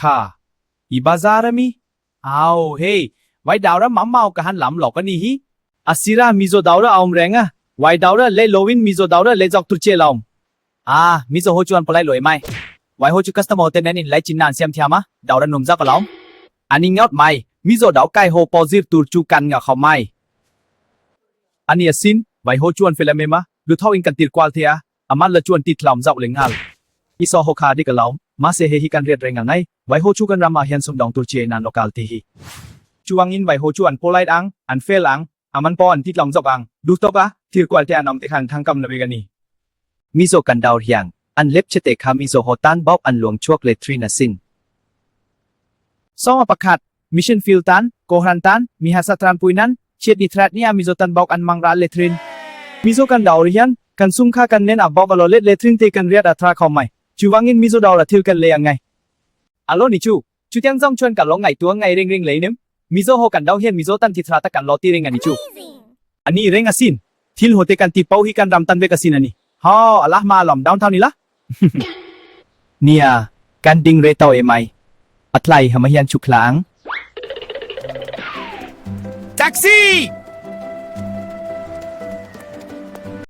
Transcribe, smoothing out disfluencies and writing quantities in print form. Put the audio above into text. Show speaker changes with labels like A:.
A: Kha, i bazar ami? Au, hei, vai daura mam mau ka han lam lawk a ni hi. A sira Mizo daura a awm reng a, vai daura leh loin Mizo daura leh zawk tur che la awm. A, Mizo ho chu an polite lo em ai. Vai ho chu customer te nen inlai chinna an siam thiam a, daura nuam zak a la awm. A ni ngawt mai, Mizo dau kai ho pawh zir tur chu kan ngah khawp mai. A ni asin, vai ho chu an fel em em a, lu tho in kan tir kual thei a, A man la chuan ti tlawm zauh leh nghal. I saw ho kha dik a lo, mahse hei hi kan riat reng ang ai, Vaiho chu kan ramah hian sumdawng tur chiai nan local ti hi. Chuangin Vaiho chu an polite ang, an fel ang, a man pawh an ti tlawm zawk ang. Duh tawk a, thir kual te an awm te khan thangkam lo vek a ni. Mizo kan daur hian an lep che te kha Mizo ho tan bawk an luang chhuak leh thin asin. Sawma pakhat, Mission field tan, Kohhran tan, mi hasa tranpui nan, chhiat ni thrat nia Mizo tan bawk an mang ral leh thin. Mizo kan daur hian, kan sum kha kan nen a bawk a lo let leh thin tih kan riat a tha khawp mai. Chuvangin Mizo daur a thil kan lei ang ngai. A lo ni chu, chutiang zawng chuan ka lo ngaihtuah ngai reng reng lei nem. Mizo ho kan dau hian Mizo tan thi thra tak kan lo ti reng a ni chu. A ni reng asin, thil ho te kan ti pawh hi kan ram tan vek asin a ni. Haw, a la hma alawm downtown ila. Nia, kan ding rei tawh em ai. A tlai hama hian chhuk hla ang.
B: Taxi!